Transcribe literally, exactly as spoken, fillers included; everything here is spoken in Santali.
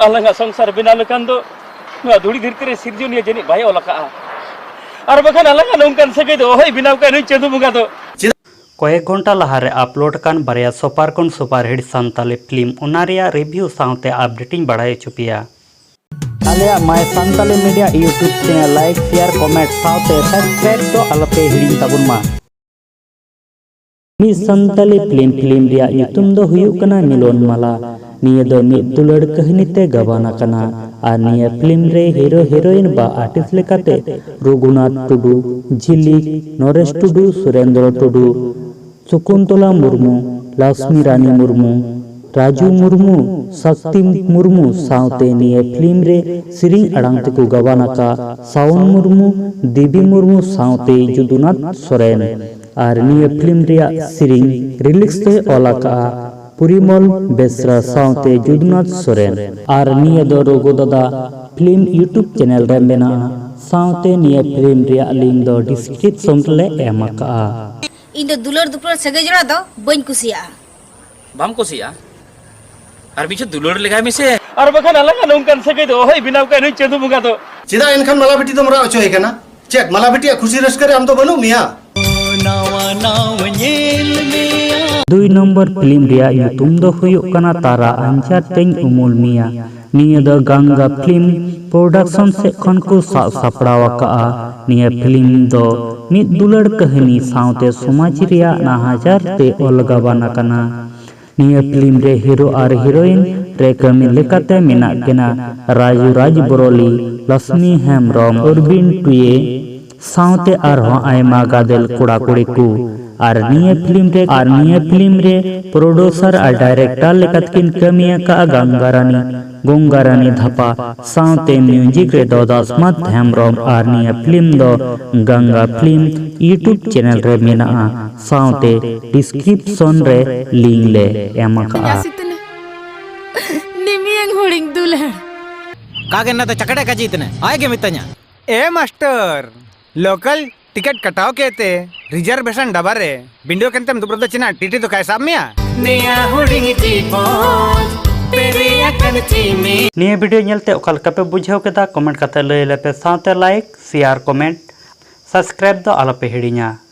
ᱟᱞᱟᱝᱟᱜ ᱥᱚᱝᱥᱟᱨ ᱵᱮᱱᱟᱣ ᱞᱮᱠᱷᱟᱱ ᱫᱚ ᱱᱚᱣᱟ ᱫᱷᱩᱲᱤ ᱫᱷᱟᱹᱨᱛᱤ ᱨᱮ ᱥᱤᱨᱡᱚᱱᱤᱭᱟᱹ ᱡᱟᱹᱱᱤᱡ ᱵᱟᱭ ᱚᱞ ᱟᱠᱟᱜᱼᱟ᱾ ᱟᱨ ᱵᱟᱠᱷᱟᱱ ᱟᱞᱟᱝᱟᱜ ᱱᱚᱝᱠᱟᱱ ᱥᱟᱹᱜᱟᱹᱭ ᱫᱚ ᱚᱦᱚᱭ ᱵᱮᱱᱟᱣ ᱠᱟᱜᱼᱟ ᱱᱩᱭ ᱪᱟᱸᱫᱳ ᱵᱚᱸᱜᱟ ᱫᱚ᱾ ᱠᱚᱭᱮᱠ ᱜᱷᱚᱱᱴᱟ ᱞᱟᱦᱟᱨᱮ ᱟᱯᱞᱳᱰ ᱟᱠᱟᱱ ᱵᱟᱨᱭᱟ ᱥᱩᱯᱟᱨ ᱠᱷᱚᱱ ᱥᱩᱯᱟᱨ ᱦᱤᱴ ᱥᱟᱱᱛᱟᱞᱤ ᱯᱷᱤᱞᱢ, ᱚᱱᱟ ᱨᱮᱭᱟᱜ ᱨᱤᱵᱷᱤᱭᱩ ᱥᱟᱶᱛᱮ ᱟᱯᱰᱮᱴ ᱤᱧ ᱵᱟᱲᱟᱭ ᱦᱚᱪᱚ ᱯᱮᱭᱟ᱾ ᱟᱞᱮᱭᱟᱜ My Santali Media YouTube channel like, share, comment ᱥᱟᱶᱛᱮ subscribe ᱫᱚ ᱟᱞᱚᱯᱮ ᱦᱤᱲᱤᱧ ᱛᱟᱵᱚᱱ ᱢᱟ᱾ ᱢᱤᱫ ᱥᱟᱱᱛᱟᱞᱤ ᱯᱷᱤᱞᱢ ᱯᱷᱤᱞᱢ ᱨᱮᱭᱟᱜ ᱧᱩᱛᱩᱢ ᱫᱚ ᱦᱩᱭᱩᱜ ᱠᱟᱱᱟ ᱢᱤᱞᱚᱱ ᱢᱟᱞᱟ᱾ ᱱᱤᱭᱟᱹ ᱫᱚ ᱢᱤᱫ ᱫᱩᱞᱟᱹᱲ ᱠᱟᱹᱦᱱᱤ ᱛᱮ ᱜᱟᱵᱟᱱ ᱟᱠᱟᱱᱟ᱾ ᱟᱨ ᱱᱤᱭᱟᱹ ᱯᱷᱤᱞᱢ ᱨᱮ ᱦᱤᱨᱳ ᱦᱤᱨᱳᱭᱤᱱ ᱵᱟ ᱟᱨᱴᱤᱥᱴ ᱞᱮᱠᱟᱛᱮ ᱨᱚᱜᱷᱩᱱᱟᱛᱷ ᱴᱩᱰᱩ, ᱡᱷᱤᱞᱤᱠ, ᱱᱚᱨᱮᱥ ᱴᱩᱰᱩ, ᱥᱩᱨᱮᱱᱫᱨᱚ ᱴᱩᱰᱩ, ᱥᱚᱠᱩᱱᱛᱚᱞᱟ ᱢᱩᱨᱢᱩ, ᱞᱟᱠᱥᱢᱤ ᱨᱟᱱᱤ ᱢᱩᱨᱢᱩ, ᱨᱟᱡᱩ ᱢᱩᱨᱢᱩ, ᱥᱟᱠᱛᱤ ᱢᱩᱨᱢᱩ ᱥᱟᱶᱛᱮ ᱱᱤᱭᱟᱹ ᱯᱷᱤᱞᱢ ᱨᱮ ᱥᱮᱨᱮᱧ ᱟᱲᱟᱝ ᱛᱮᱠᱚ ᱜᱟᱵᱟᱱ ᱟᱠᱟᱫ ᱥᱟᱣᱚᱱ ᱢᱩᱨᱢᱩ, ᱫᱮᱵᱤ ᱢᱩᱨᱢᱩ ᱥᱟᱶᱛᱮ ᱡᱩᱫᱩᱱᱟᱛᱷ ᱥᱚᱨᱮᱱ᱾ ᱟᱨ ᱱᱤᱭᱟᱹ ᱯᱷᱤᱞᱢ ᱨᱮᱭᱟᱜ ᱥᱮᱨᱮᱧ ᱨᱤᱞᱤᱠᱥ ᱫᱚᱭ ᱚᱞ ᱟᱠᱟᱫᱼᱟ ᱯᱚᱨᱤᱢᱚᱞ ᱵᱮᱥᱨᱟ ᱥᱟᱶᱛᱮ ᱡᱩᱫᱩᱱᱟᱛᱷ ᱥᱚᱨᱮᱱ᱾ ᱟᱨ ᱱᱤᱭᱟᱹ ᱫᱚ ᱨᱚᱜᱷᱩ ᱫᱟᱫᱟ ᱯᱷᱤᱞᱢ YouTube ᱪᱮᱱᱮᱞ ᱨᱮ ᱢᱮᱱᱟᱜᱼᱟ᱾ ᱥᱟᱶᱛᱮ ᱱᱤᱭᱟᱹ ᱯᱷᱤᱞᱢ ᱨᱮᱭᱟᱜ ᱞᱤᱝᱠ ᱫᱚ ᱰᱤᱥᱠᱨᱤᱯᱥᱚᱱ ᱨᱮᱞᱮ ᱮᱢ ᱟᱠᱟᱫᱼᱟ᱾ ᱤᱧ ᱫᱚ ᱫᱩᱞᱟᱹᱲ ᱫᱩᱯᱞᱟᱹᱲ ᱥᱟᱹᱜᱟᱹᱭ ᱡᱚᱲᱟ ᱫᱚ ᱵᱟᱹᱧ ᱠᱩᱥᱤᱭᱟᱜᱼᱟ᱾ ᱵᱟᱢ ᱠᱩᱥᱤᱭᱟᱜᱼᱟ? ᱟᱨ ᱢᱤᱫ ᱪᱷᱚᱴ ᱫᱩᱞᱟᱹᱲ ᱞᱮᱜᱟᱭ ᱢᱮᱥᱮ᱾ ᱟᱨ ᱵᱟᱠᱷᱟᱱ ᱟᱞᱟᱝᱟᱜ ᱱᱚᱝᱠᱟᱱ ᱥᱟᱹᱜᱟᱹᱭ ᱫᱚ ᱚᱦᱚᱭ ᱵᱮᱱᱟᱣ ᱠᱟᱜ ᱱᱩᱭ ᱪᱟᱸᱫᱳ ᱵᱚᱸᱜᱟ ᱫᱚ᱾ ᱪᱮᱫᱟᱜ ᱮᱱᱠᱷᱟᱱ ᱢᱟᱞᱟ ᱵᱤᱴᱤ ᱫᱚᱢ ᱨᱟᱜ ᱦᱚᱪᱚᱭᱮ ᱠᱟᱱᱟ? ᱪᱮᱫ ᱢᱟᱞᱟ ᱵᱤᱴᱤᱭᱟᱜ ᱠᱷᱩᱥᱤ ᱨᱟᱹᱥᱠᱟᱹ ᱨᱮ ᱟᱢ ᱫᱚ ᱵᱟᱹᱱᱩᱜ ᱢᱮᱭᱟ? ᱫᱩᱭ ᱱᱚᱢᱵᱚᱨ ᱯᱷᱤᱞᱢ ᱨᱮᱭᱟᱜ ᱧᱩᱛᱩᱢ ᱫᱚ ᱦᱩᱭᱩᱜ ᱠᱟᱱᱟ ᱛᱟᱨᱟ ᱟᱧᱪᱟᱨ ᱛᱮᱧ ᱩᱢᱩᱞ ᱢᱮᱭᱟ᱾ ᱱᱤᱭᱟᱹ ᱫᱚ ᱜᱟᱝᱜᱟ ᱯᱷᱤᱞᱢ ᱯᱨᱚᱰᱟᱠᱥᱚᱱ ᱥᱮᱫ ᱠᱷᱚᱱ ᱠᱚ ᱥᱟᱵ ᱥᱟᱯᱲᱟᱣ ᱟᱠᱟᱫᱼᱟ᱾ ᱱᱤᱭᱟᱹ ᱯᱷᱤᱞᱢ ᱫᱚ ᱢᱤᱫ ᱫᱩᱞᱟᱹᱲ ᱠᱟᱹᱦᱱᱤ ᱥᱟᱶᱛᱮ ᱥᱚᱢᱟᱡᱽ ᱨᱮᱭᱟᱜ ᱱᱟᱦᱟᱪᱟᱨ ᱛᱮ ᱚᱞ ᱜᱟᱵᱟᱱ ᱟᱠᱟᱱᱟ᱾ ᱱᱤᱭᱟᱹ ᱯᱷᱤᱞᱢ ᱨᱮ ᱦᱤᱨᱳ ᱟᱨ ᱦᱤᱨᱳᱭᱤᱱ ᱨᱮ ᱠᱟᱹᱢᱤ ᱞᱮᱠᱟᱛᱮ ᱢᱮᱱᱟᱜ ᱠᱤᱱᱟ ᱨᱟᱡᱩ ᱨᱟᱡᱽ ᱵᱚᱨᱚᱞᱤ, ᱞᱚᱠᱥᱢᱤ ᱦᱮᱢᱵᱨᱚᱢ, ᱚᱨᱵᱤᱱ ᱴᱩᱭᱮ ᱥᱟᱶᱛᱮ ᱟᱨᱦᱚᱸ ᱟᱭᱢᱟ ᱜᱟᱫᱮᱞ ᱠᱚᱲᱟ ᱠᱩᱲᱤ ᱠᱚ᱾ ᱟᱨ ᱱᱤᱭᱟᱹ ᱯᱷᱤᱞᱢ ᱨᱮ, ᱟᱨ ᱱᱤᱭᱟᱹ ᱯᱷᱤᱞᱢ ᱨᱮ ᱯᱨᱚᱰᱩᱥᱟᱨ ᱟᱨ ᱰᱟᱭᱨᱮᱠᱴᱚᱨ ᱞᱮᱠᱟᱛᱮ ᱠᱤᱱ ᱠᱟᱹᱢᱤ ᱟᱠᱟᱫᱼᱟ ᱜᱟᱝᱜᱟ ᱨᱟᱱᱤ, ᱜᱚᱝᱜᱟ ᱨᱟᱱᱤ ᱫᱷᱟᱯᱟ᱾ ᱥᱟᱶᱛᱮ ᱢᱤᱭᱩᱡᱤᱠ ᱨᱮᱫᱚ ᱫᱟᱥᱢᱟᱛ ᱦᱮᱢᱵᱨᱚᱢ᱾ ᱟᱨ ᱱᱤᱭᱟᱹ ᱯᱷᱤᱞᱢ ᱫᱚ ᱜᱟᱝᱜᱟ ᱯᱷᱤᱞᱢ YouTube ᱪᱮᱱᱮᱞ ᱨᱮ ᱢᱮᱱᱟᱜᱼᱟ᱾ ᱥᱟᱶᱛᱮ ᱰᱤᱥᱠᱨᱤᱯᱥᱚᱱ ᱨᱮ ᱞᱤᱝᱠ ᱞᱮ ᱮᱢ ᱟᱠᱟᱜᱼᱟ᱾ ᱡᱟᱥᱤᱛᱱᱮ ᱱᱤᱢᱤᱭᱟᱝ ᱦᱩᱲᱤᱝ ᱫᱩᱞᱦᱟᱲ᱾ ᱠᱟᱜᱮ ᱱᱟ ᱫᱚ ᱪᱟᱠᱟᱰᱟ ᱠᱟᱡᱤ ᱤᱛᱱᱮ ᱟᱭ ᱜᱮ ᱢᱤᱛᱟᱹᱧᱟ᱾ ᱮ ᱢᱟᱥᱴᱟᱨ, ᱞᱳᱠᱟᱞ ᱴᱤᱠᱤᱴ ᱠᱟᱴᱟᱣ ᱠᱮᱛᱮ ᱨᱤᱡᱟᱨᱵᱷᱮᱥᱚᱱ ᱰᱟᱵᱟ ᱨᱮ ᱵᱤᱱᱰᱟᱹ ᱠᱮᱱᱛᱮᱢ ᱫᱩᱵᱨᱟᱹ ᱫᱚ ᱪᱮᱱᱟ ᱴᱤᱴᱤ ᱫᱚ ᱠᱟᱭ ᱥᱟᱵ ᱢᱮᱭᱟ᱾ ᱱᱮᱭᱟ ᱦᱩᱰᱤᱧ ᱴᱤᱯᱚᱱ ᱯᱮᱨᱮᱡ ᱟᱠᱟᱱ ᱱᱤᱭᱟᱹ ᱵᱷᱤᱰᱤᱭᱳ ᱧᱮᱞᱛᱮ ᱚᱠᱟ ᱞᱮᱠᱟ ᱯᱮ ᱵᱩᱡᱷᱟᱹᱣ ᱠᱮᱫᱟ, ᱠᱚᱢᱮᱱᱴ ᱠᱟᱛᱮ ᱞᱟᱹᱭ ᱟᱞᱮᱯᱮ, ᱥᱟᱶᱛᱮ ᱞᱟᱭᱤᱠ, ᱥᱮᱭᱟᱨ, ᱠᱚᱢᱮᱱᱴ, ᱥᱟᱵᱥᱠᱨᱟᱭᱤᱵ ᱫᱚ ᱟᱞᱚᱯᱮ ᱦᱤᱲᱤᱧᱟ᱾